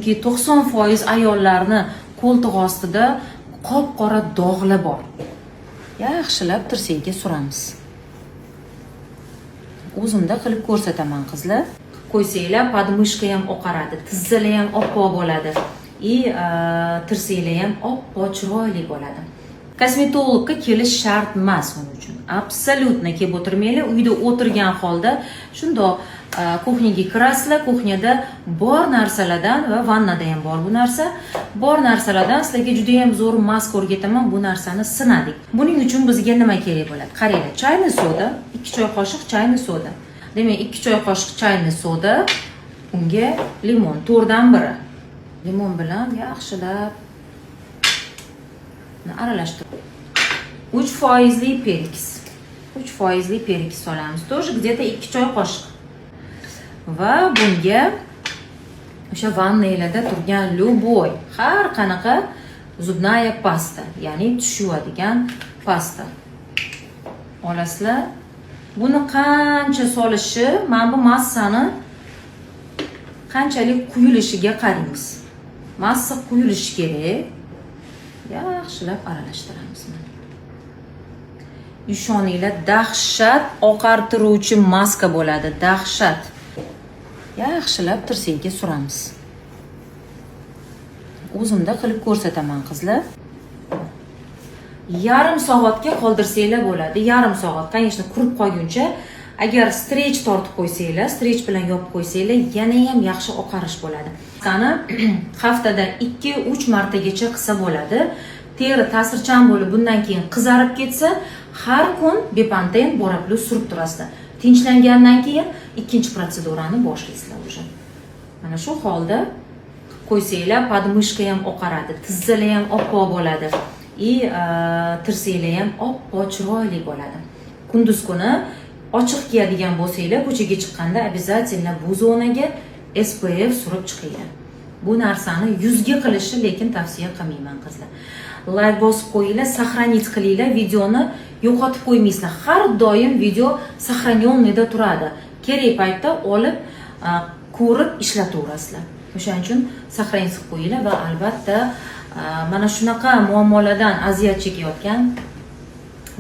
Chunki 90% ayollarni qo'ltiq ostida qop qora dog'lar bor. Yaxshilab tirsakka suramiz. O'zimda qilib ko'rsataman, qizlar. Qo'ysanglar, подмышка ham oqaradi, tizzalar ham oppoq bo'ladi и tirsaklar ham oppoq, chiroyli bo'ladi. Kosmetologga kelish shart emas uning uchun, абсолютно. Kelib o'tirmanglar, uyda o'tirgan holda shundoq кухня ga kirasizlar, кухня da bor narsalardan va vannada ham bor bu narsa, bor narsalardan sizlarga juda yam zo'r maska o'rgataman. Bu narsani sinadik. Buning uchun bizga nima kerak bo'ladi? Qaranglar, чайный soda, 2 choy qoshiq чайный soda. Demak, 2 choy qoshiq чайный soda, unga limon to'rtdan biri. Limon bilan yaxshilab aralashtirib, 3 foizli перекись, 3 foizli перекись solamiz, тоже где то 2 choy qoshiq. Va bunga o'sha vannanglarda turgan любой, har qanaqa зубная pasta, ya'ni tish yuvadigan pasta olasizlar. Buni qancha solishi, mana bu massani qanchalik quyilishiga qaraymiz. Massa quyilishi kerak. Yaxshilab aralashtiramiz. Mana, ishoninglar, dahshat oqartiruvchi maska bo'ladi, dahshat. Yaxshilab tirsakka suramiz. O'zimda qilib ko'rsataman, qizlar. Yarim soatga qoldirsanglar bo'ladi, yarim soat, конечно, qurib qolguncha. Agar стрейч tortib qo'ysanglar, стрейч bilan yopib qo'ysanglar, yana ham yaxshi oqarish bo'ladi. Sani haftada 2-3 martagacha qilsa bo'ladi. Teri ta'sirchan bo'lib, bundan keyin qizarib ketsa, har kun Bepanten, Bora Plyus surib turasizlar. Tinchlangandan keyin ikkinchi protsedurani boshlaysizlar уже. Mana shu holda qo'ysanglar, подмышка ham oqaradi, tizzalar ham oppoq bo'ladi и tirsaklar ham oppoq, chiroyli bo'ladi. Kunduz kuni ochiq kiyadigan bo'lsanglar, ko'chaga chiqqanda обязательно bu zonaga SPF surib chiqinglar. Bu narsani yuzga qilishni lekin tavsiya qilmayman, qizlar. Layk bosib qo'yinglar, сохранить qilinglar videoni, yo'qotib qo'ymaysizlar. Har doim video сохраненный da turadi, kerak paytda olib, ko'rib ishlataverasizlar. O'shaning uchun сохранить qilib qo'yinglar va albatta, mana shunaqa muammolardan aziyat chekayotgan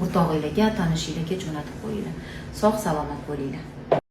o'rtog'inglarga, tanishinglarga jo'natib qo'yinglar. Sog' salomat bo'linglar.